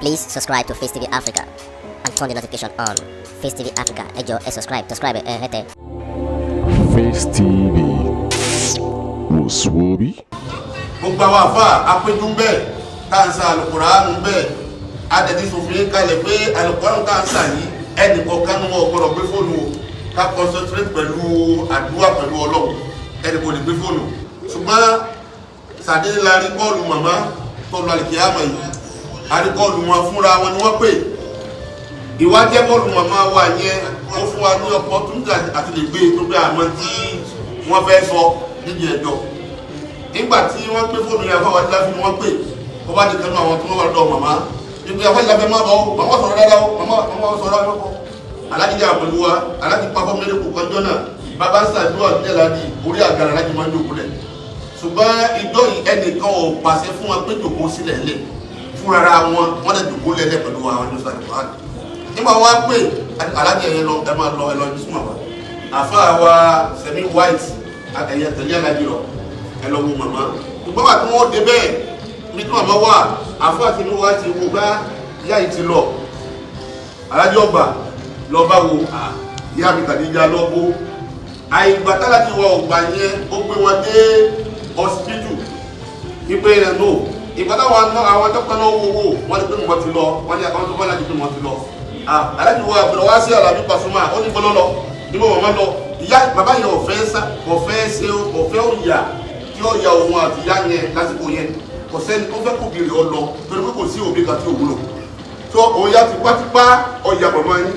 Please subscribe to Face TV Africa and turn the notification on. Face TV Africa, ẹ jọ̀ọ́, ẹ subscribe, subscribe ẹ hẹ́tẹ̀. Face TV wò sùwòbí. Gbogbo àwọn àfa apẹjú ń bẹ tá à ń sa alukuraanu ń bẹ. Adẹ̀tí sòfin kalẹ̀ pé alukuraanu tá à ń sa yìí, ẹnì kọ̀ọ̀kan ní wọn ò gbọ́dọ̀ gbé fóònù o, ká concentrate pẹ̀lú àdúrà pẹ̀lú Ọlọ́run. Ẹnì kò lè gbé fóònù. Ṣùgbọ́n sàdédé la rí call màmá tó lọ àlìkìyàmọ̀ yìí. A rí call wọn, fúnra wọn ni wọ́n pè. Ìwádìí call màmá wa yẹn, ó fún wa ní opportunity àti lè gbé tó gbé àmọ́ tí wọ́n fẹ́ sọ nídìí ẹjọ́. Nígbà tí wọ́n gbé fóònù yẹn, afọwọ́ adíláfi ni wọ́n pè. Wọ́n bá di kanú àwọn tó wà lọ́dọ̀ màmá nígbà afọwọ́ adíláfi má bọ̀ ó, màmá sọ̀rọ̀ dáadáa ó, màmá, màmá sọ̀rọ̀ dáadáa ó. Alájí jà pẹ̀lú wa, alájí pàfọ́ mẹ́rin kò kọjọ́ náà. Bàbá ń sàdúrà nílẹ̀ láti orí àga alájí máa ń jókòó lẹ̀. Ṣùgbọ́n ìjọ yìí, ẹnìkan ò pàṣẹ fún wọn pé jòkó sílẹ̀ lẹ̀. Fúnra wọn, wọ́n lè jòkó lẹ̀ pẹ̀lú wa. Àwọn ẹni sàdúrà nígbà wọn pè alájí, ẹ̀yẹ lọ, ẹ máa lọ, ẹ lọ ní súnmọ́ wa. Àfáà wa Sẹ̀mí White, ẹ̀yẹ tẹ̀lé alájí lọ, ẹ lọ wo màmá. Ṣùgbọ́n wà tí wọ́n dé bẹ́ẹ̀ ní tí màmá wà, àfáà Sẹ̀mí White wo bá ìyá yìí ti lọ. Alájí ọgbà lọ bá wo ìyá mi Kàdíjà lọ bó àìgbà tálájí wa ọgbà yẹn, ó gbé wọn dé hospital ìpè rẹ̀ nù. Ìgbà táwọn àwọn dókítà náà wò wò wọ́n ní pé mọ̀ ti lọ. Wọ́n ní àwọn tó bá láti pé mọ̀ ti lọ. Alájí wa àbúrò wá sí Alábí Pasuma, ó ní bọ́lọ́ lọ níbo màmá lọ. Ìyá bàbá yẹn ọ̀fẹ́ sá, ọ̀fẹ́ ṣe, ọ̀fẹ́ òyà tí ó ya òun àti ìyá yẹn lásìkò yẹn. Kò sẹ́ni tó fẹ́ kó bìrì ọ lọ, torí pé kò sí òbí kan tí ò wúlò tó òun ya tipátipá ọ̀yà màmá yín.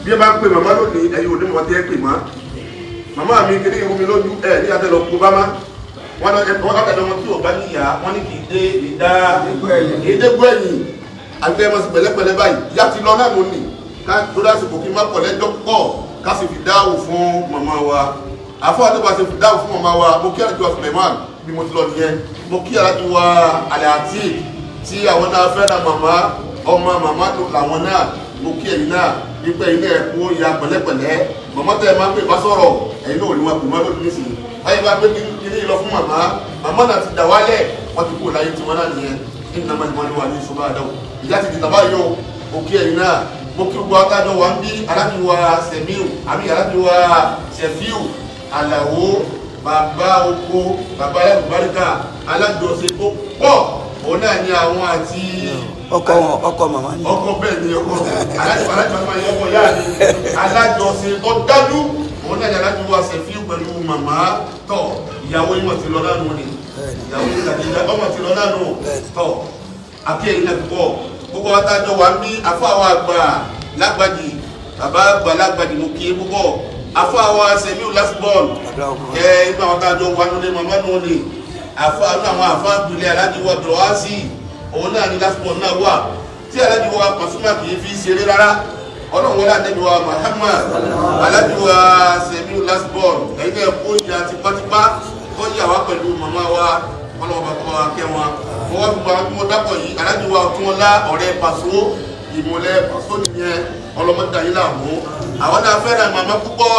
Bí ẹ bá ń pè màmá lónìí, ẹ̀yin ò ní mọ̀ tí ẹ pè má màmá mi kéde ìwú mi lójú ẹ ní àtẹ lọ kó bá má wọn lọ. Wọn àtẹ lọ tí ò bá níyà wọn ní kì í dé ìdá ìdégbò ẹ̀yìn. Àgbẹ̀ ẹ̀ mọ̀ sí pẹ̀lẹ́pẹ̀lẹ́ báyìí. Ìyá ti lọ náà lónìí. Ká lórí àsìkò kí n má pọ̀ lẹ́jọ́ pọ̀, ká sì fi dáhùn fún màmá wa. Àfọwọ́ àti bá ṣe fi dáhùn fún màmá wa, mo kí àlejò wa Suleiman bí mo ti lọ nìyẹn. Mo kí àlejò wa Àlẹ́ tí àwọn náà fẹ́ràn màmá, ọmọ màmá làwọn náà. Mo kí ẹ̀yin náà wípé ẹ̀yin náà kú ya pẹ̀lẹ́pẹ̀lẹ́. Màmá tẹ́ ẹ máa ń pè bá sọ̀rọ̀, ẹ̀yin náà ò ní wọn pè má lónìí nísìnyí. Báyìí bá gbé kíní lọ fún màmá, màmá náà ti dà wálẹ̀, wọ́n ti kú láyé tiwọn náà nìyẹn. Ní nàmá ni wọ́n ní wà ní ìṣòro àdáwò. Ìyá ti di tàbá yìí o. Mo kí ẹ̀yin náà, mo kí gbogbo atájọ wa ń bí aláàbí wa Sẹ̀míù àbí aláàbí wa Sẹ̀fíù Àlàó, bàbá oko, bàbá alábùbáríkà, alájọṣe tó pọ̀. Òun náà ni àwọn àti Ọkọ wọn, ọkọ màmá ni. Ọkọ, bẹ́ẹ̀ ni, ọkọ alájọ, alájọ máa yẹ ọkọ yára ni. Alájọṣe tó dájú, òun náà ni alájọ wa Sẹ̀fíù pẹ̀lú màmá tọ̀. Ìyàwó yìí wọ́n ti lọ lánàá ni, ìyàwó yìí tàbí ọmọ ti lọ lánàá tọ̀. Akéyìn náà púpọ̀. Gbogbo wa tájọ wà ń bí, afọ àwọn àgbà lágbàjì, bàbá àgbà lágbàjì, mo kí púpọ̀. Afọ àwọn Sẹ̀míù lásìbọ́ọ̀lù ẹ inú àwọn tájọ wà nílé màmá nù ni. Afọ àwọn afọ àgbìlẹ̀ alájí wa dọ̀wásì, òun náà ni lásìbọ́ọ̀lù náà wà tí alájí wa Pasuma kì í fi ṣeré rárá. Ọlọ́run wọlé àdébí wa Muhammad. Alájí wa Sẹ̀míù lásìbọ́ọ̀lù, ẹ̀yin náà kó ìyá tipátipá tó yà wá pẹ̀lú màmá wa. Ọlọ́run bá kọ́ wa kẹ́ wọn. Mo wá gbogbo àwọn tí mo dápọ̀ yìí, alájí wa tún wọn lá, ọ̀rẹ́ Pàṣọ, ìmọ̀lẹ́ Pàṣọ nìyẹn. Ọlọ́mọdé ayé làmú. Àwọn náà fẹ́ràn màmá púpọ̀.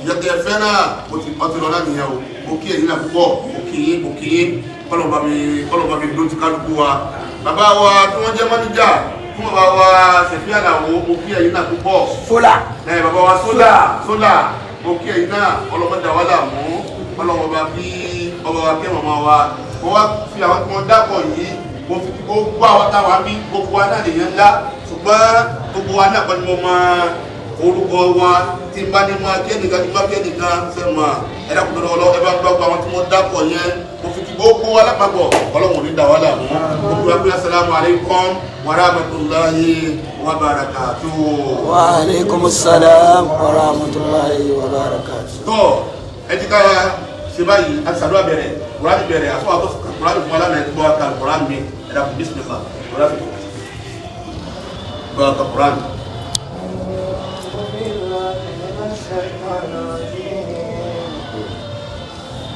Ìyẹ́tẹ̀ fẹ́ràn ọtí lọ́nà nìyẹn o. Mo kí ẹ̀yin náà púpọ̀, mo kí yín, mo kí yín. Kọ́lọ́ba mi dó ti kálukú wa. Bàbá wa tí wọ́n jẹ́ mọ́níjà fún bàbá wa Sẹ̀fí Àlàó, mo kí ẹ̀yin náà púpọ̀. Fúlà. Ẹ bàbá wa sólà sólà, mo kí ẹ̀yin náà. Ọlọ́mọdé wa làmú. Ọlọ́mọba bí ọba wa kẹ́ màmá wa. Mo wá fi àwọn tí wọ́n dápọ̀ yìí, mo fi gbogbo àwọn táwa bí, gbogbo wa náà lè yẹn ńlá. Ṣùgbọ́n gbogbo wa náà kọ́ ni mo máa orúkọ wa tí n bá ní máa kí ẹnìkan, tí n bá kí ẹnìkan ṣe mọ̀. Ẹ dákun tó lọ́wọ́, ẹ bá ń gbọ́ àwọn tí wọ́n dápọ̀ yẹn, mo fi kí gbogbo wa lápapọ̀. Ọlọ́run ò ní dà wá láàmú. Gbogbo wa pé asalaamu alaykum wa rahmatulahi wa barakatuh. Wa aleykum salaam wa rahmatulahi wa barakatuh. Tọ́ ẹ ti ká ṣe báyìí, a ti sàdúrà bẹ̀rẹ̀, Kùránì bẹ̀rẹ̀. Àfọwọ́ àtọ́ Kùránì fún wa lánàá, ẹ ti gbọ́ ká Kùránì mi. Ẹ dàkún, bismillah, Kùránì gbọ́ ká Kùránì. أعوذ بالله من الشيطان الرجيم.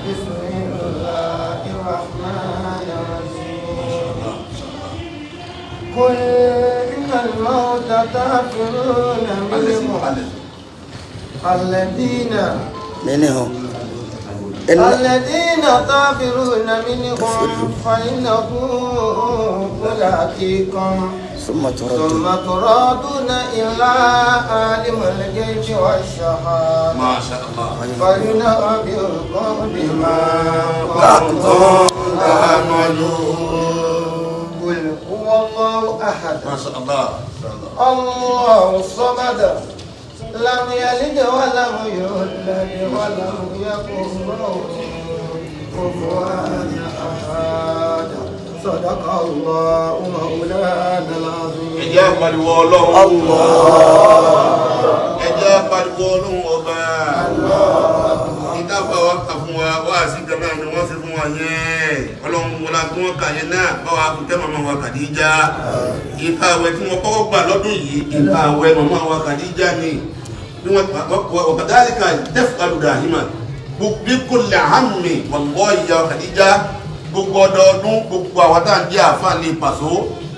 بسم الله الرحمن الرحيم. قل إن الموت تفرون منه الذين Minhu. الذين تغفرون منهم فإنه ملاقيكم ثم تردون ثم تردون إلى عالم الغيب والشهادة Masha Allah. فينبئكم بما كنتم تعملون قل هو الله أحد Masha Allah. الله الصمد لم يلد ولم يولد ولم يكن له كفوا أحد صدق الله مولانا العظيم. Ẹ jẹ́ pariwo Ọlọ́run. Ẹ jẹ́ pariwo Ọlọ́run ọba. Ìdáfà wa kà fún wa, wá sí kan náà ni wọ́n ṣe fún wa yẹn. Ọlọ́run wọlá tí wọ́n kà yẹn náà bá wa kú tẹ́ màmá wa Kàdíjà. Ìka àwẹ̀ tí wọ́n kọ́kọ́ gbà lọ́dún yìí, ìka àwẹ̀ màmá wa Kàdíjà ni. Bí wọ́n ọ̀kadàlíkà tẹ́fù dàhímà. Bí kò lè hàmì wallahi ìyá Kàdíjà gbogbo ọdọọdún gbogbo àwọn tá à ń jẹ́ àáfàá lè pàṣọ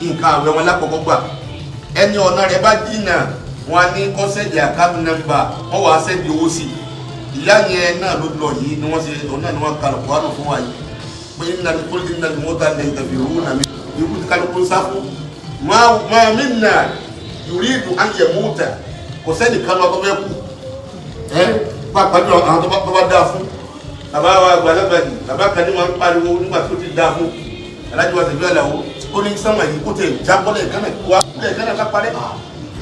nǹkan àwẹ̀ wọn lákọ̀ọ́kọ́ gbà. Ẹni ọ̀nà rẹ̀ bá jìnnà wọn á ní kó sẹ́ndì account number wọ́n wàá sẹ́ndì owó sí i. Ìyá yẹn náà ló lọ yìí ni wọ́n ṣe ọ̀nà ni wọ́n kalọ̀ kó fún wa yìí pé nínú kó nínú mọ́tà lè tàbí owó nàmi ikú ti kálukú ń sá fún. Máa mí nà yùrídù á yẹ mọ́tà kò sẹ́ni kan lọ tó fẹ́ kú ẹ pàápàá jùlọ àwọn tó bá dáa fún. Bàbá wa àgbàlagbà yìí bàbá kan ní wọn ń pariwo nígbà tó ti dáa fún alájọ wa tẹ̀lé àlàó ó ní sánmà yìí kó tẹ̀ jábọ́lẹ̀ gánà wá kúlẹ̀ gánà ká parẹ́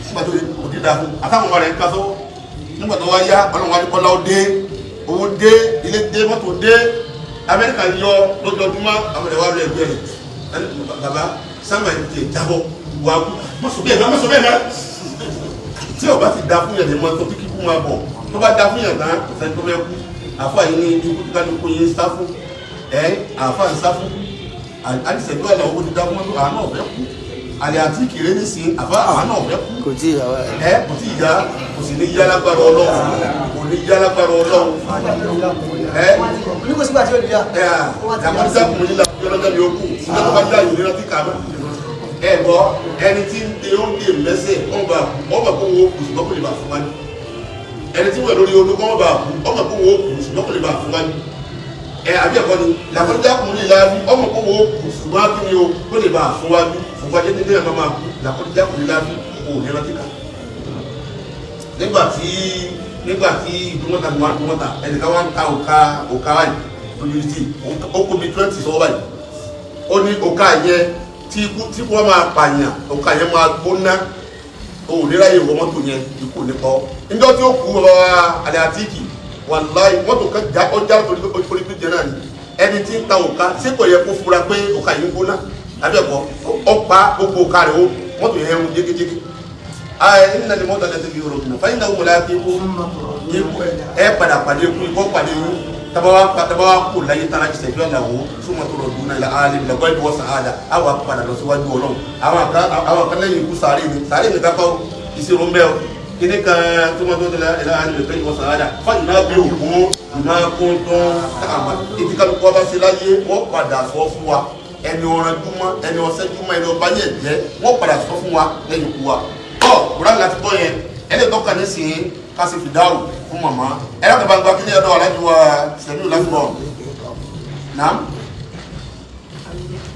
nígbà tó ti dáa fún àtàwọn ọmọ rẹ̀ ń ká sọ́wọ́ nígbà tó wá yá ọlọ́run wá ní kọ́lá ó dé owó dé ilé dé mọ́tò dé Amẹ́ríkà yọ lójoojúmọ́ àwọn ẹ̀wà lọ ẹgbẹ́ rẹ̀ bàbá sánmà yìí tẹ̀ jábọ́ wà kú mọ́sọ̀ bẹ́ẹ̀ mọ́sọ̀ bẹ́ẹ̀ mọ́ tí o bá ti da fún yẹn ní mọ́tò tí kíkú máa bọ̀ tó bá da fún yẹn tán kò sẹ́ni tó fẹ́ kú. Àfa yìí ní ikú tí kálukú yín ń sá fún ẹ àfa ń sá fún àdìsẹ́jú àlà owó ti da fún mọ́tò àánú ọ̀fẹ́ kú àlẹ́ àti kìrẹ́ nísìnyí àfa àánú ọ̀fẹ́ kú kò tí ì yà wá. ẹ kò tí ì yá kò sì ní yá lágbára Ọlọ́run kò ní yá lágbára Ọlọ́run ẹ ní kò sígbà tí ó lè yá. ẹ àkọsílẹ̀ kùn ní lọ́jọ́ mi ó kù sígbà tó bá dá ìwé rántí kà mọ́ ẹ gbọ́ ẹni tí ń de ó ń de mẹ́sẹ̀ ọ̀n bá kú ọ̀n bá kó wo kù ṣùgbọ́n kò lè bá fún wa ní ẹni tí wọ́n lórí ológun ọ̀n bá kú ọ̀n bá kó wo kù ṣùgbọ́n kò lè bá fún wa ní ẹ àbí ẹ̀kọ́ ni làkọjá kùn ní ìlàbí ọmọ kó wo kù ṣùgbọ́n kí ni o kó lè bá fún wa ní fún wa jẹ́ ẹ̀ máa kú làkọjá kùn ní ìlàbí kò ní rántí kà. Nígbà tí ìdúmọ̀tà wà ìdúmọ̀tà ẹnìkan wà ń ta òka òka báyìí lójú títì ó kó mi 20 sọ́wọ́ báyìí ó ní òka yẹn tí ikú tí wọ́n máa pààyàn òkà yẹn máa gbóná o ò ní ráyè wọ mọ́tò yẹn ikú ní kọ́ níjọ́ tí ó kú bàbá àlẹ́ àtìkì wàláì mọ́tò kan já ọjà torí orí píjẹ náà ni ẹni tí ń ta òkà ṣé kò yẹ kó fura pé òkà yìí ń gbóná àbí ẹ̀kọ́ ó pa gbogbo òkà rẹ̀ ó mọ́tò yẹn ń jégéjégé ayé nínú ni mọ́tò alẹ́ tó fi rò fáyín náà wọlé àti ikú ẹ padà pàdé ikú ikú pàdé ikú tabawa kò láyé tán láti sẹ̀fẹ́ àlàó súnmọ́ tó lọ dùn náà alẹ́ ìlẹ̀ gbọ́dọ̀ wọ́n sàádà àwọn padà lọ síwájú Ọlọ́run àwọn kan lẹ́yìn ikú sàárè ni sàárè ni kápá ìṣirò ń bẹ́ ọ kíní kan tó mọ́ tó tẹ̀lé ilẹ̀ alẹ́ ìlẹ̀ wọ́n sàádà fáyìn náà bí òkú ìmọ̀ kún tó àmà etí kálukú ọba ṣe láyé wọ́n padà sọ fún wa ẹni ọ̀ràn júmọ́ ẹni ọ̀sẹ́ júmọ́ ẹni ọba yẹ̀ jẹ́ wọ́n padà sọ fún wa lẹ́yìn ikú wa tọ́ kúrán láti gbọ́ yẹn ẹni tọ́ka nísìnyí kasi fidawo fún mama ẹ̀rọ tó bá gba kí ní ọ̀dọ̀ alájú wa sẹ́mi ò láti bọ̀ naam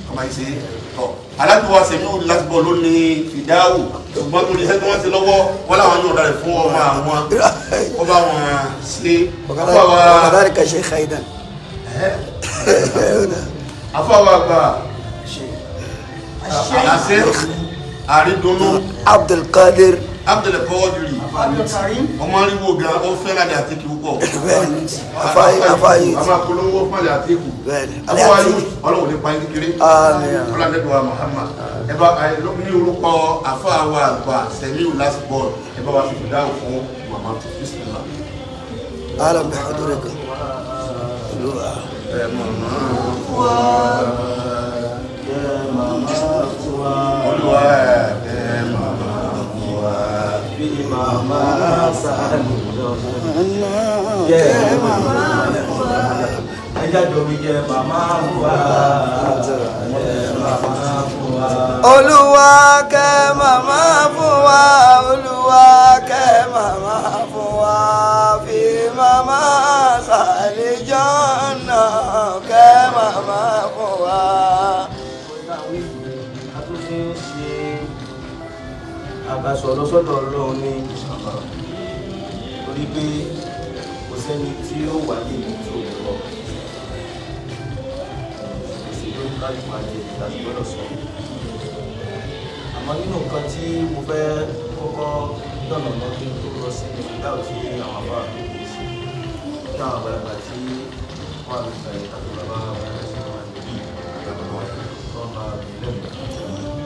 kọ́má yìí ṣe tọ́ alájú wa sẹ́mi ò láti bọ̀ lónìí fidawo ṣùgbọ́n tó ní iṣẹ́ tí wọ́n ṣe lọ́wọ́ wọ́n làwọn yóò darẹ̀ fún ọmọ àwọn kọ́ bá wọn ṣe وكذلك شيخ أيضا afọwọ́ àgbà àṣẹ àrídùnnú عبد القادر Abdulkadiri ọmọ ariwo gan ó fẹ́ràn àlẹ́ àtìkù púpọ̀. bẹ́ẹ̀ni afáyé afáyé a máa polówó fún àlẹ́ àtìkù. bẹ́ẹ̀ni afáyé ọlọ́run nípa yín kékeré. Àmín. ọlọ́run Muhammad ẹ bá ní orúkọ afáwa àgbà Sẹ̀míù last ball ẹ bá wa fi fìdáhùn fún màmá bismillah. اهلا بحضوركم Olúwa. Ẹ màmá Olúwa ẹ màmá wa. Bí màmá sàánù lọ́wọ́. Jẹ́ màmá ẹ jáde omi jẹ́ màmá wa. Jẹ́ màmá wa. Olúwa kẹ́ màmá fún wa Olúwa kẹ́ màmá fún wa fi màmá sàlẹ̀ jọ́nà. àgàsọ̀ lọ́sọ̀dọ̀ Ọlọ́run ní torí pé kò sẹ́ni tí ó wà ní ìlú tí ò ní lọ. Èsì ló ń kájú máa jẹ láti gbọ́dọ̀ sọ. Àmọ́ nínú nǹkan tí mo fẹ́ kọ́kọ́ dọ̀nà lọ kí n tó lọ sí ìdáhùn tí àwọn àbá mi kì í ṣe. Ní àwọn àgbàlagbà tí wọ́n á lè fẹ́ tàbí bàbá wọn sí wọn níbí àgbàlagbà wọn wọ́n máa bí lẹ́nu.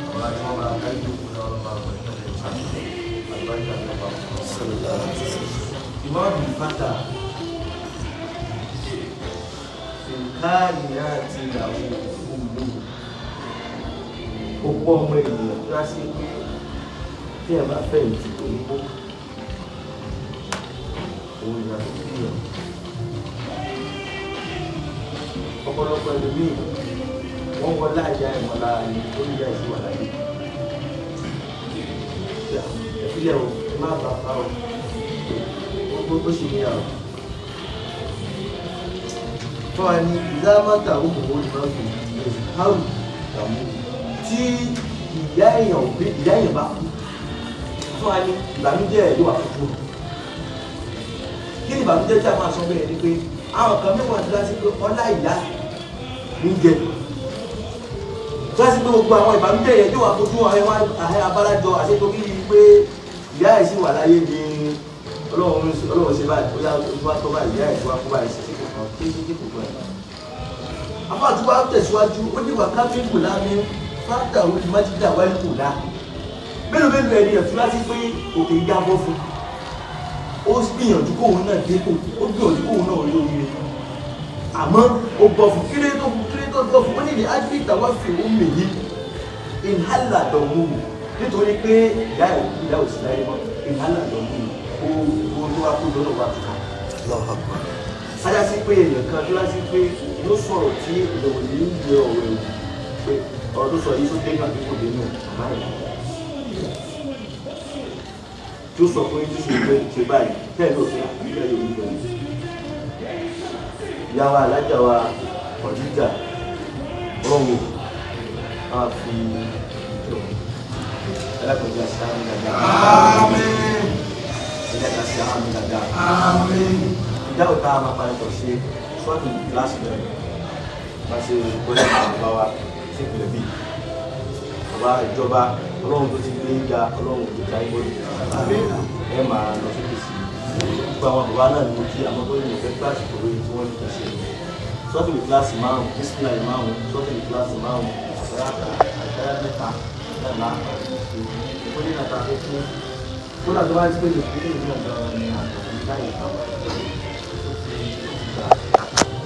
Àwọn àti wọn máa ká ìlú kúnná wọn máa wọ̀ nígbà tí wọ́n àlùbáríkà ní ọba wọn. Ìmọ̀ọ́dù fata nǹkan àti ìyàwó òmù òpó ọmọ ènìyàn tó dá sí pé tí ẹ bá fẹ́ ìtì kò ní kó òun ìyá tó bí yàn. Ọ̀pọ̀lọpọ̀ ẹlòmíì wọ́n wọ láàyè ìmọ̀lára ni ó ní ìyá ìsìn wà láyé. Ẹ̀fílẹ̀ o, ẹ má bàa fa o, ó sì ní àwọn. Fọ́nà ni ìzámátà òkòwò ìmọ̀ọ́dù ìhárù ìdààmú tí ìyá èèyàn òbí ìyá èèyàn bá kú. Fọ́nà ni ìbànújẹ́ ẹ̀ yóò wà fún un. Kí ni ìbànújẹ́ tí a máa sọ bẹ́ẹ̀ ni pé àwọn kan mẹ́wàá ti láti pé ọlá ìyá ní jẹ. Tó láti pé gbogbo àwọn ìbànújẹ́ yẹn yóò wà fojú àwọn abálájọ àṣetorí pé ìyá ẹ̀ sì wà láyé ni Ọlọ́run ṣe báyìí ó yá ojú wa tọ́ báyìí ìyá ẹ̀ tó wá kó báyìí ṣe kò kàn kí kí kò kàn ẹ̀. Afáàtúwá tẹ̀síwájú ó ní wàká fíìmù láàmì fáńtà òun ti má ti dà wáyé kò lá. Mélòó mélòó ẹni ẹ̀ tún láti pé òkè ń jábọ́ fún. Ó gbìyànjú kóun náà dépò, ó gbìyànjú kóun náà rí oríire. Àmọ́ ó gbọ́ fún kílé tó kílé tó gbọ́ fún ó ní ní áfíríkà wá fi òun mèyí. Ìhálà dọ̀mú nítorí pé ìyá ẹ̀ ìyá ò sí láyé mọ́ ìhálà dọ̀mú owó tó wá kó lọ́nà wà tó ká. Ajá sí pé èèyàn kan tó láti pé yóò sọ̀rọ̀ tí èèyàn ò ní yẹ ọ̀rọ̀ ẹ̀wù pé ọ̀rọ̀ tó sọ yìí tó dénú àbí kò dénú báyìí. Tí ó sọ fún yín tó sì pé ṣe báyìí tẹ́ẹ̀ ló fi àbíkẹ́ yóò ní bẹ̀rẹ̀. Ìyá wa alájà wa Khadija ọlọ́wọ́ á fi ẹlẹ́kọ̀ọ́jà sí àmì dàda. Ẹlẹ́kọ̀ọ́jà sí àmì dàda. Ìjà òta máa parí tọ̀ ṣe sọ́ọ̀tì kíláàsì rẹ̀ bá ṣe bóyá bàbá wa sí ìpìlẹ̀ bíi bàbá ìjọba ọlọ́run tó ti gbé ga ọlọ́run tó ta ibodè ẹ máa lọ sókè sí i. Gbogbo àwọn bàbá náà ni mo kí àmọ́ tó yẹ fẹ́ kíláàsì kò lóye tí wọ́n ní kí ṣe. Sọ́ọ̀tì kíláàsì márùn-ún, bísíláì márùn-ún, sọ́ọ̀tì kíláàsì márùn-ún, àtàrà mẹ́ta lọ́la ó ní nàta tó fún kódà tó bá ti pé lè fi ní ọ̀dọ̀ ní àtọ̀kùn láyé àwọn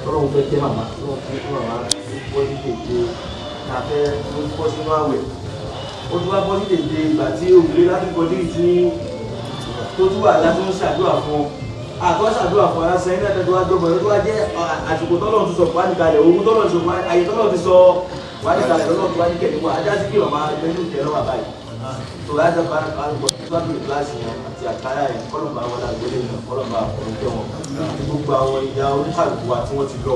ọlọ́run fẹ́ tẹ́ màmá ọlọ́run fẹ́ fún màmá ó bọ́ sí dèdè ta fẹ́ ó bọ́ sínú àwẹ̀ ó tún wá bọ́ sí dèdè ìgbà tí òwúlé láti kọjú ìtú tó tún wà láti ń ṣàdúrà fún àtọ́ ṣàdúrà fún ara sẹ́yìn náà tó wá dọ́gbọ̀n tó wá jẹ́ àsìkò tọ́lọ́run ti sọ fún àdìkalẹ̀ òun tọ́lọ́run ti sọ fún àyè tọ́lọ́run ti sọ fún àdìkalẹ̀ tọ́lọ́run tó wá ní kẹ̀lé wá ajá sí kí màmá gbẹ́nu ìjẹ́ lọ́wọ́ àbáyé tó wá jẹ́ pàrọ̀ tó kíláàsì yẹn àti àkàrà yẹn kọ́lọ̀mbà wọn àgbélé yẹn kọ́lọ̀mbà ọ̀rọ̀ tẹ̀ wọn àti gbogbo àwọn ìyá oníkàlùkù wa tí wọ́n ti lọ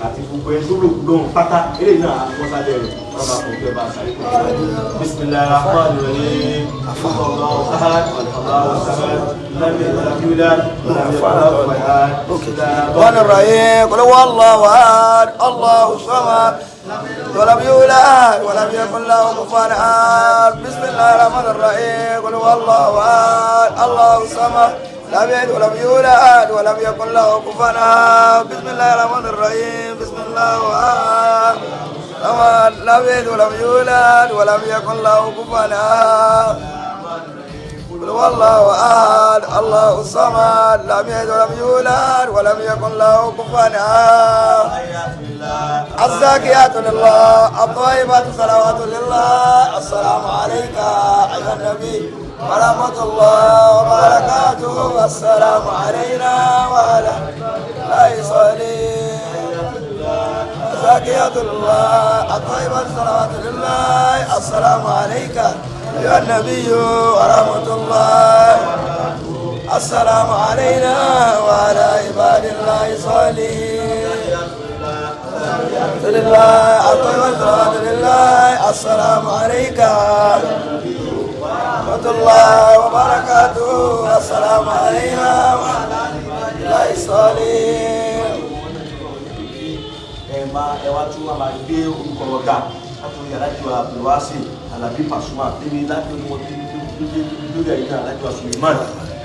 àti gbogbo ẹni tó lòkù lóhùn pátá eléyìí náà wọ́n sábẹ́ rẹ̀ kọ́lọ̀mbà ọ̀rọ̀ tẹ̀ bá a sáré kọ́ bisimilahi rahman rahim Allahu ahad Allahu samad lam yalid walam yulad walam yakul lahu kufuwan ahad. الرحمن الرحيم قل هو الله احد الله الصمد ولم يولد ولم يكن له كفوا احد. بسم الله الرحمن الرحيم قل هو الله احد الله الصمد لم يلد ولم يولد ولم يكن له كفوا احد. بسم الله الرحمن الرحيم بسم الله احد لم يلد ولم يولد ولم يكن له كفوا احد. قل هو الله احد الله الصمد لم يلد ولم يولد ولم يكن له كفوا احد. الزاكيات لله الطيبات صلوات لله. السلام عليك ايها النبي ورحمة الله وبركاته. السلام علينا وعلى الله الصالحين. الزاكيات لله الطيبات صلوات لله. السلام عليك أيها النبي ورحمة الله. السلام علينا وعلى عباد الله الصالحين. لله الطيبات لله السلام عليك ورحمة الله وبركاته السلام علينا وعلى عباد الله الصالحين. Ẹ máa ẹ wá tún wá máa gbé orúkọ wọn ga látòrí alájọ Abdulwasi Alabi Pasuma débi láti orí wọn lórí ẹ̀yìn alájọ Suleiman.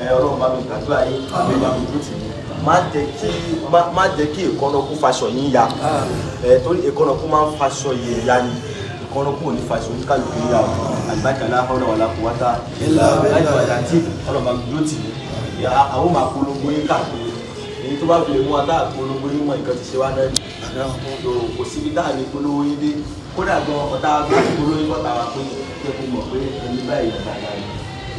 Ẹ Ọlọ́run bá mi gbàdúrà yín, àmì bá mi dúró tì yín. Má jẹ́ kí èkánná kú faṣọ yín ya. Ẹ torí èkánná kú máa ń faṣọ yìí ya ni, èkánná kú ò ní faṣọ oníkàlùkù yín ya o. Àgbàjálá ọ̀nà wàlá kò wá tá alájọ àdàtì, Ọlọ́run bá mi dúró tì yín. Àwọn máa polongo yín káàkiri. Èyí tó bá fi lè mú wa tá àpolongo yín mọ nǹkan ti ṣe wá náà ni kò síbi tá à ní polówó yín dé. Kódà gan ọ̀tá wa polówó yín kọ́ta wa pé jẹ́ kó mọ̀ pé ẹni báyìí dáadáa ni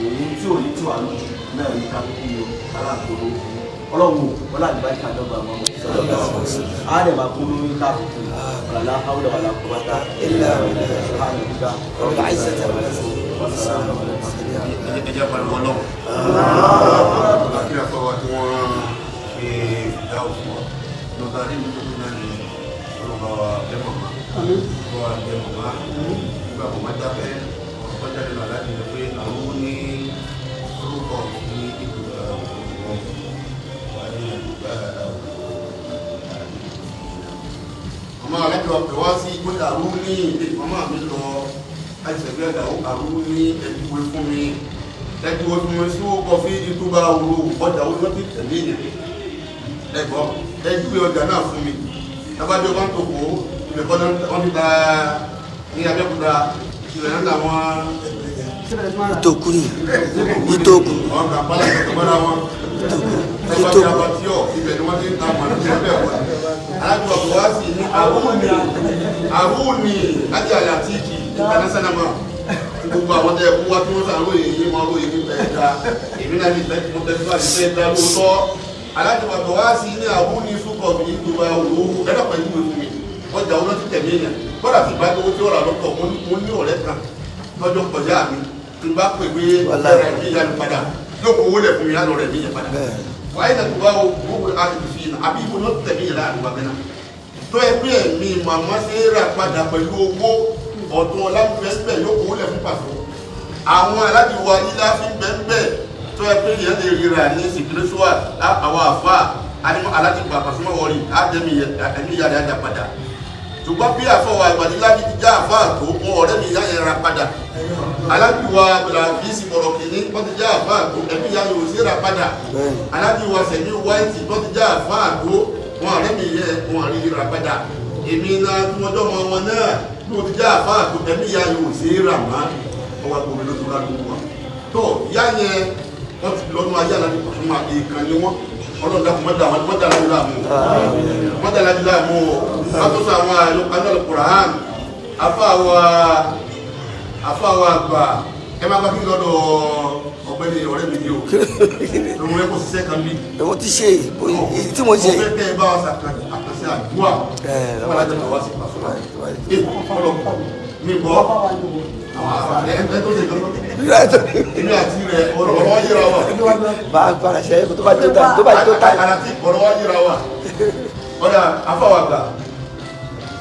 èyí tí ò ní tí wà lójú náà ní kálukú ni o kálá polówó fún Ọlọ́run o. Ọlọ́run àdìbáyé àdọ́gba àwọn ọmọ ìsọ̀rọ̀ á dẹ̀ máa polówó yín káàkiri. Wàlá hawla wàlá quwwata illa billah. Ẹ jẹ́ pariwo Ọlọ́run. Akíra fọwọ́ tí wọ́n ṣe ìdáhùn fún wa lọ́ba nínú tó kú náà ní ọlọ́ba wa bẹ́ mọ̀mọ́ bọ́ wa bẹ́ mọ̀mọ́ nígbà mọ̀mọ́ dábẹ́ ọ̀rọ̀ tó jáde lọ láti lọ pé àwọn ní orúkọ ní ibùdó àwọn wà ní àdúgbò ọmọ alájọ pè wá sí pé àrùn ní ilé màmá mi lọ àìsàn àrùn ní ẹdúwé fún mi, ẹdúwé fún mi sí ó kọfí ìtúbà òru ọjà ó lọ́tí tẹ̀lé yẹn ẹgbọ́ ẹdúwé ọjà náà fún mi tábàjọ bá ń tòkó ibẹ̀ kọ́ wọ́n ti ta ní Abẹ́òkúta ìrẹ̀ náà làwọn Ìtòkù ni ìtòkù. Ọ̀gá pálá tó bára wọn Ìtòkù. ẹgbẹ́ tí ọ ibẹ̀ ni wọ́n ti ń ta màlúù ní ẹgbẹ́ wọn alájọ ọ̀pọ̀ wá sí ní àrùnì àrùnì láti àyàtìkì international man tí gbogbo àwọn tẹ kú wá tí wọ́n sàrò èyí wọn ròyìn nípa ẹ̀dá èmi náà ní tẹ́tí mo tẹ́tí wá ní tẹ́ dá lóòótọ́. Alájọ ọ̀pọ̀ wá sí ní àrùnì sùkọ̀ mi ìjọba òwò ẹ̀dá pẹ̀lú ìwé fún mi ọjà owó ti tẹ̀mí èèyàn kọ́dà tí ìbá owó tí ó rà lọ́tọ̀. Mo ní ọ̀rẹ́ kan lọ́jọ́ kọjá mi tí n bá pè pé ẹ̀rọ mi yánu padà yóò kó owó lẹ̀ fún mi lánàá rẹ̀ mi yẹn padà wáyé náà tó bá wo gbogbo àti fi àbí ibo náà tẹ̀mí yẹn láàrin wa bẹ́ẹ̀ náà tó ẹ pé ẹ̀mí màmá ṣe é rà padà pẹ̀lú owó ọ̀tún ọlábẹ́sẹ̀ yóò kó lẹ̀ fún pàṣẹ àwọn aládìwọ̀ ayílá fi ń bẹ́ẹ̀ tó ẹ pé ìyẹn lè ríra ní spiritual àwọn àfa aládìgbà Pasuma wọrí àdẹ́mi ẹ̀mí yàrá yàrá padà. Ṣùgbọ́n bí àfọwọ́ àgbàdìlá ti já àfa àtó wọn ọ̀rẹ́ mi yá yẹn ra padà. Aládìwọ̀ àgbàdìsí bọ̀rọ̀ kìíní wọ́n ti já àfa àtó ẹ̀mí yá yóò sí ra padà. Aládìwọ̀ sẹ̀mí wáìtì wọ́n ti já àfa àtó wọn ọ̀rẹ́ mi yẹ wọn rí ra padà. Èmi náà tí wọ́n jọ́ mọ wọn náà bí wọ́n ti já àfa àtó ẹ̀mí yá yóò sí ra mọ́ ọwọ́ agbómi ló tó rà lóko wa tó yá yẹn wọ́n ti lọ́nu ayé aládìí Pasuma ìkànnì wọn. Ọlọ́run dàkú mọ́dà lájú láàmú mọ́dà lájú láàmú o látọ́sọ àwọn àyọkànnà Al-Qur'an afáwa àgbà ẹ máa bá kí lọ́dọ̀ ọ̀gbẹ́ni ọ̀rẹ́ mi ni o lòun ẹ kó ṣiṣẹ́ kan bí. Mo ti ṣe èyí tí mo ṣe. Mo fẹ́ kẹ́ ẹ bá wa ṣàkànṣe àdúrà wọn láti bá wa sí Pasuma ẹ ọlọ́pàá mi bọ́ àwọn ẹ tó ṣe kan èmi àti rẹ ọ̀rọ̀ wa yíra wa. Bá a fara ṣe é tó bá tó ta tó bá tó ta. Àti ọ̀rọ̀ wa yíra wa ọ̀dà afáwàgbà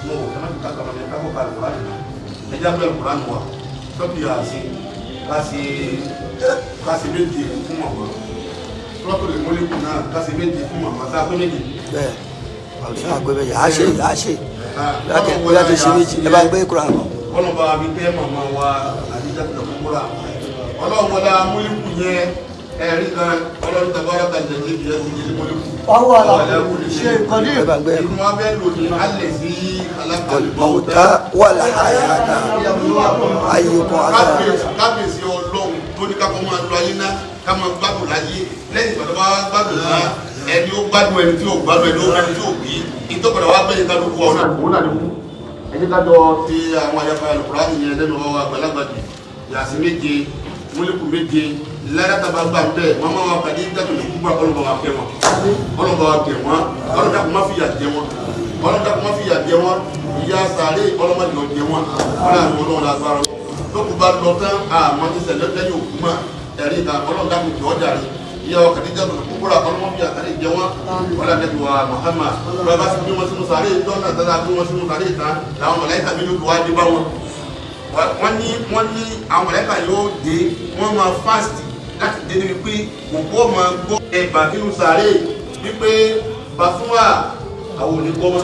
mo ò kẹ́mẹ́ ká kàmá mi ká kó kalẹ̀ kúrò àná ẹ̀jẹ̀ abúlé kúrò àná wa tọ́pì yà sí kásì méje fún màmá tọ́pì lè mọ́lẹ́kù náà kásì méje fún màmá sáà pé méje. Bẹ́ẹ̀ àwùjọ àgbẹ̀ bẹ́ẹ̀ á ṣe á ṣe bóyá tó ṣe méjì ẹ bá gbé kúrò àná. Kọ́nà bá mi kẹ́ màmá wa àdíjà tó kúkúrà ọlọ́run wọlé amúlíkù yẹn ẹ̀rí kan ọlọ́run tàbára kan jẹ̀jẹ̀ bí ẹ̀sìn yìí múlíkù. Ọwọ́ àlàkù ṣe ìkọ́lé. Ẹ bá gbé Ìlú wa bẹ́ẹ̀ lò ní alẹ́ sí mọ̀ọ́tà wà láyàtà ayọ̀kọ̀ àtàrà. Kábíyèsí ọlọ́run tó ní kákọ́ máa lọ ayé náà ká máa gbádùn láyé lẹ́yìn ìgbà tó bá gbádùn náà ẹni ó gbádùn ẹni tí ò gbádùn ẹni ó ẹni tí ò bí ìtọ́kọ̀dà wa bẹ́ẹ̀ kálukú ọ̀nà òun náà ni kú. Ẹ jẹ́ ká jọ ti àwọn àyàfà Al-Qur'ani yẹn lẹ́nu ọwọ́ àgbàlagbà jù yàtí méje múlíkù méje lẹ́rẹ́tàbà gbà bẹ́ẹ̀ màmá wa kàdé dàtò ní kúbà ọlọ́ba wa kẹ́ wọn ọlọ́ba wa kẹ́ wọn ọlọ́dàkùn má fìyà jẹ wọn ọlọ́dàkùn má fìyà jẹ wọn ìyá sàárè ọlọ́mọdé lọ jẹ wọn ọlọ́dàkùn ọlọ́run lágbára lókùn bá lọ tán àmọ́ ti ṣẹlẹ̀ lẹ́yìn òkú mọ́ ẹ̀rí ìta ọlọ́dàkùn jọ jàre. Ìyàwó Khadija tó kúkúrà ọlọ́mọ bí àtàrí jẹ wọn. Wọ́n lè wa Muhammad. Bàbá sì gbé wọn sínú sàárè ìjọ náà tán gbé wọn sínú sàárè tán làwọn màláíkà méjì tó wá dé bá wọn. Wọ́n ní àwọn màláíkà yóò dé, wọ́n máa fast láti dé níbi pé òkú ọmọ gbọ́ ẹ̀bà nínú sàárè wípé Pasuma àwọn ò ní gbọ́ mọ́,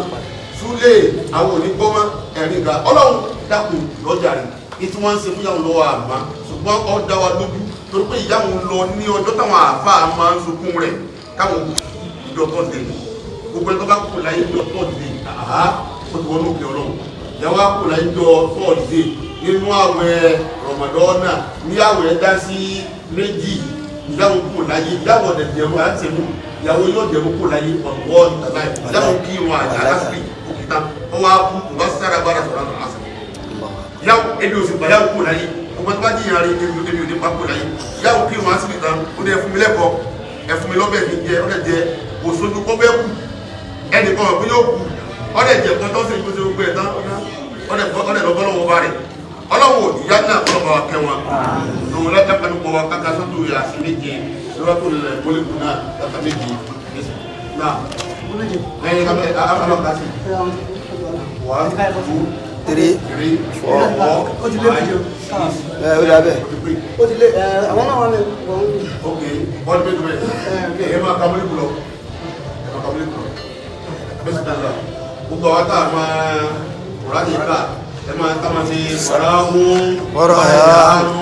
Súlè àwọn ò ní gbọ́ mọ́, ẹ̀rín ga Ọlọ́run dákun lọ́jà rẹ̀ ní tí wọ́n ń ṣe fún ìyàwó lọ́wọ́ àmọ́ ṣùgbọ́n ó dá wa lójú torí pé ìyàwó lọ ní ọjọ́ táwọn àáfàá máa ń sunkún rẹ̀ káwọn ìjọ tọ́sídẹ̀ẹ́ gbogbo ẹni tó bá kú láyé ìjọ tọ́sídẹ̀ẹ́ àhá ó ti wọnú òkè Ọlọ́run. Ìyàwó kú láyé ìjọ tọ́sídẹ̀ẹ́ nínú àwẹ̀ Rọ̀mọ̀dọ́nà ní àwẹ̀ dá sí méjì ìyàwó kú láyé ìyàwó ọ̀dẹ̀dẹ̀rún àti ẹ̀mú ìyàwó yóò dẹ̀rún kú láyé ọ̀wọ́ ìtàlá ìyàwó kí irun àjà lásìkò òkìta ọwọ́ akú kò bá sára bára sọ̀rọ̀ àṣà yàwó ebi òsì gbà yàwó kú láyé ọgbọ́n tó bá jí ìyàrá ebi ebi òní pa kú láyé yàwó kí irun àṣìkò tán ó ní ẹfun mi lẹ́kọ̀ọ́ ẹfun mi lọ́bẹ̀ mi jẹ ọ̀dẹ̀ jẹ òṣojú kọ́ bẹ́ẹ̀ kú ẹnì kan ọ̀gbìn yóò kú ọ̀dẹ̀ jẹ kan tó ń sèyí tó ṣe gbogbo ẹ̀ tán ọ̀dẹ̀ lọ́bọ́ lọ́wọ́ bá rẹ̀ ọlọ́wọ́ ìyá náà ọlọ́wọ́ wa kẹ́ wọn lòun lọ́jọ́ pọ̀ wa káka sọ́tò yà sí méje lọ́wọ́ lẹ̀ bọ́lẹ́kù náà káka méje náà ẹ̀yìn kábẹ́ alọ́ka sí one two three three four Ó ti lé méje. five six Ẹ ó dà bẹ́ẹ̀. Ó ti lé àwọn náà wà lè wọ́n. Ok, wọ́n ti bẹ́ẹ̀ bẹ́ẹ̀ ẹ máa ka mọ́lẹ́kù lọ, ẹ máa ka mọ́lẹ́kù lọ bẹ́ẹ̀ sì dáadáa gbogbo àwọn tá a máa kùránì ká ẹ máa tá a máa ṣe wàrà hún Wàrà ìyanu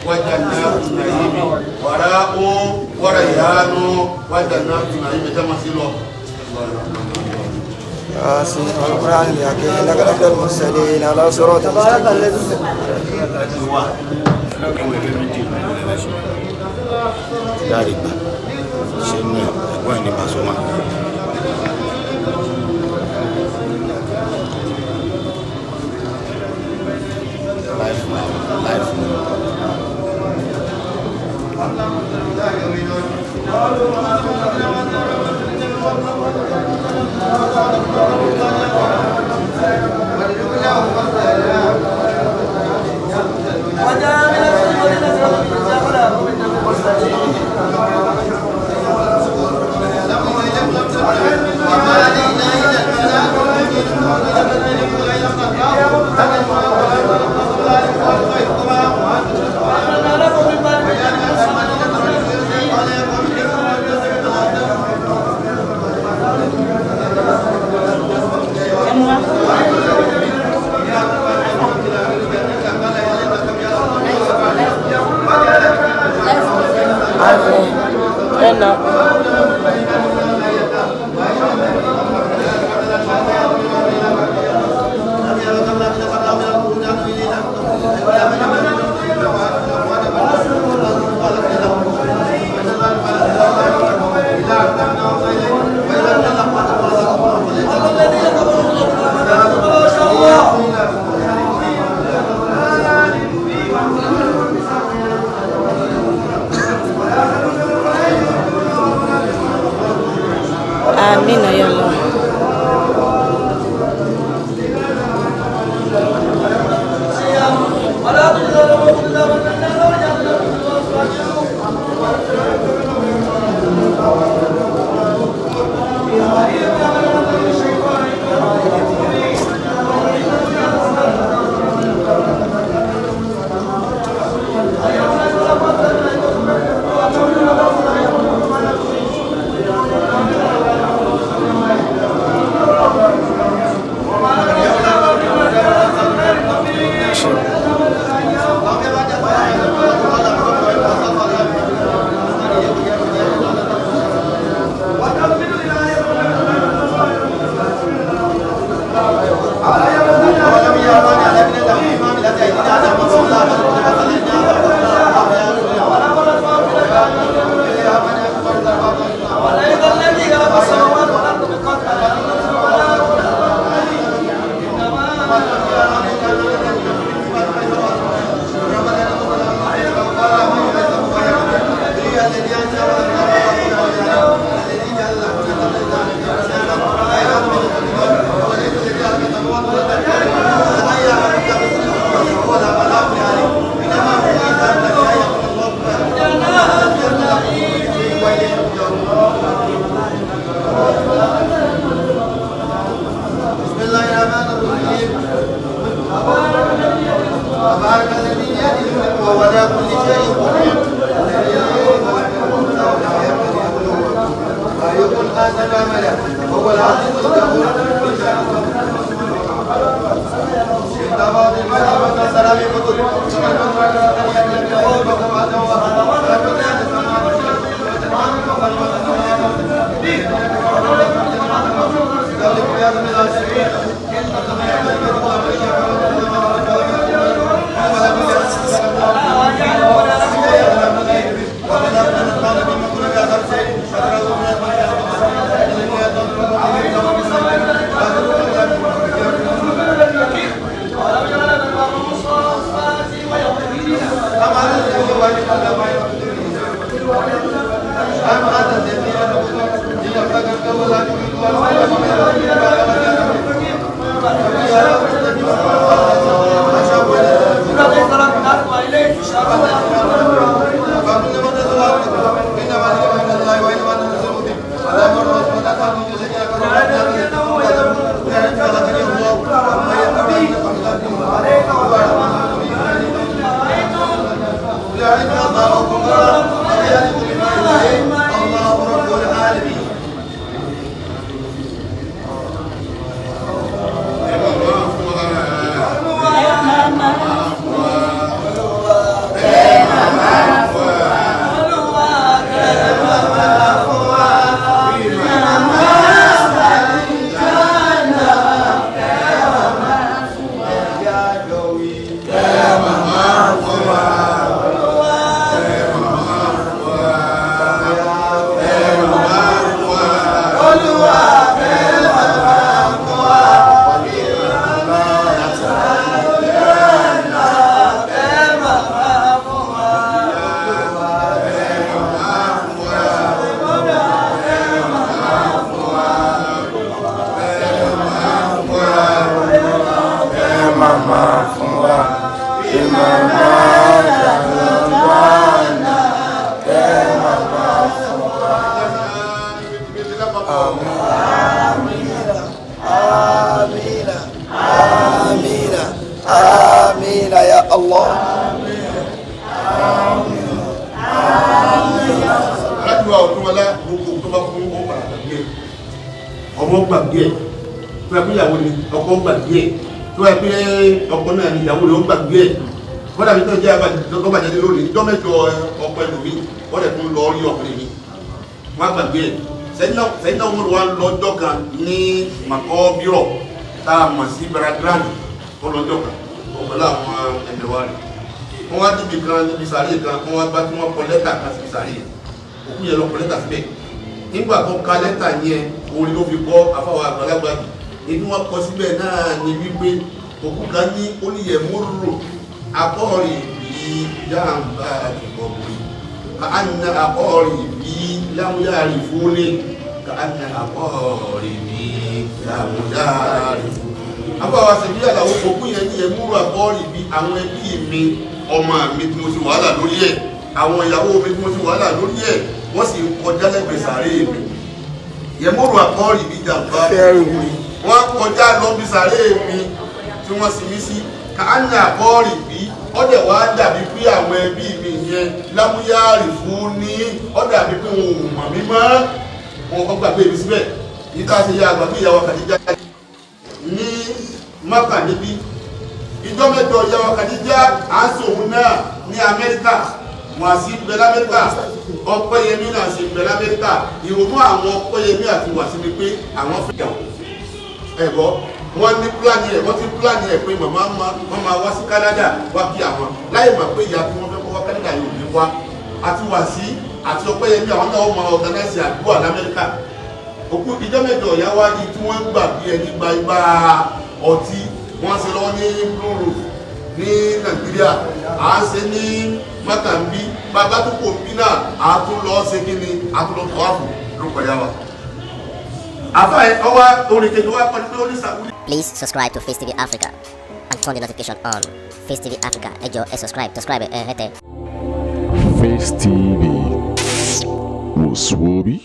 wájà náà tùnà yìí mi wàrà hún wàrà ìyanu wájà náà tùnà yìí mi ẹ máa ṣe lọ. ياسين والقرآن الحكيم إنك لمن المرسلين على صراط تبارك مستقيم. الذي Dáre gbà ṣe ní ẹ̀gbọ́n ẹ̀ ní Pasuma. Life now, life now. Amina ya Allah. أيكم أحسن عملا وهو العزيز الغفور. Amina, amina, amina ya Allah. Aládùúgbò ọ̀túnwọlá, gbogbo tó bá fún ọmọ padà gbàgbé ẹ̀, ọmọ gbàgbé ẹ̀, tó yẹ pé ìyàwó ni ọkọ gbàgbé ẹ̀, tó yẹ pé ọkọ náà ni ìyàwó rẹ̀ ó gbàgbé ẹ̀. Kọ́dà mi tó jẹ́ tó bàjẹ́ lónìí ìjọ mẹ́jọ ọkọ ẹlòmíì wọ́n dẹ̀ tún lọ rí ọkùnrin mi, wọ́n á gbàgbé ẹ̀. Sẹ́yìn náà wọ́n wá lọ́jọ́ kan ní Makọ́ bírọ̀ tá a mọ̀ sí Bẹ̀rẹ̀gíránì, ó lọ́jọ́ kan ó pẹ̀lú àwọn ẹ̀mẹ̀wá rẹ̀, wọ́n wá níbi kan níbi sàárè kan, wọ́n wá bá tí wọ́n kọ lẹ́tà kan síbi sàárè yẹn. Òkú yẹn lọ kọ lẹ́tà síbẹ̀. Nígbà tó ka lẹ́tà yẹn, orin ló fi kọ́ afáwọn àgbàlagbà yìí. Inú wọn kọ síbẹ̀ náà ni wípé òkú kan ní oníyẹ̀múrò akọ́rì bíi jàǹbá àtìkọ̀bùrì ka anna akọ́rì bíi lámúyàrí fúnni ka anna akọ́rì bíi lámúyàrí fúnni. Afáwọn àṣẹbí àlàó, òkú yẹn ní yẹ̀múrò akọ́rì bíi àwọn ẹbí mi, ọmọ mi tí mo ti wàhálà lórí ẹ̀, àwọn ìyàwó mi tí mo ti wàhálà lórí ẹ̀, wọ́n sì ń kọjá lẹ́gbẹ̀ẹ́ sàárè mi. Yẹmúrò akọ́rì bíi jàǹbá, wọ́n kọjá lọ bí sàárè mi tí wọ́n sì mí sí. Ká á ní àkọ́rì bí ọ̀dẹ̀ wá dàbí pé àwọn ẹbí mi yẹn lámúyáàrì fún ní, ó dàbí pé wọn ò mọ̀ mí mọ́, wọn kọ́ gbàgbé mi síbẹ̀. Yìí tá a ṣe yá àgbàgbé ìyàwó Kàdíjà ní Mọ́kà níbí, ìjọ mẹ́jọ ìyàwó Kàdíjà à ń sòun náà ní Amẹ́ríkà, wọ́n á sì bẹ l'Amẹ́ríkà, Ọpẹ́yẹmí náà sì bẹ l'Amẹ́ríkà. Ìrònú àwọn Ọpẹ́yẹmí àti Wàsí ni pé àwọn fẹ́ yàwó ẹ̀gbọ́, wọ́n ní plan ẹ̀, wọ́n ti plan ẹ̀ pé màmá wọ́n máa wá sí Canada wá kí àwọn, láì mọ̀ pé ìyá tí wọ́n fẹ́ kó wá Canada yóò ní wá. Àti Wàsí àti Ọpẹ́yẹmí, àwọn náà wọ́n máa organize àdúrà l'Amẹ́ríkà. Òkú ìjọ mẹ́jọ ìyá wa ni tí wọ́n ń gbà bí ẹni gba igba ọtí. Wọ́n ṣe lọ́wọ́ ní Blue Roof ní Nàìjíríà, à ń ṣe ní Mọ́kànbí, bàbá tó kò bí náà, à tún lọ ṣe kí ni, à tún lọ tọ́wáfù ló kọjá wa. Àfa ẹ ọwọ́ orin kejì wa pẹ̀lú pé ó ní sàwúrí. Please subscribe to Face TV Africa and turn the notification on. Face TV Africa, ẹ jọ̀ọ́, ẹ subscribe, subscribe ẹ hẹ́tẹ̀. Face TV was Swoby.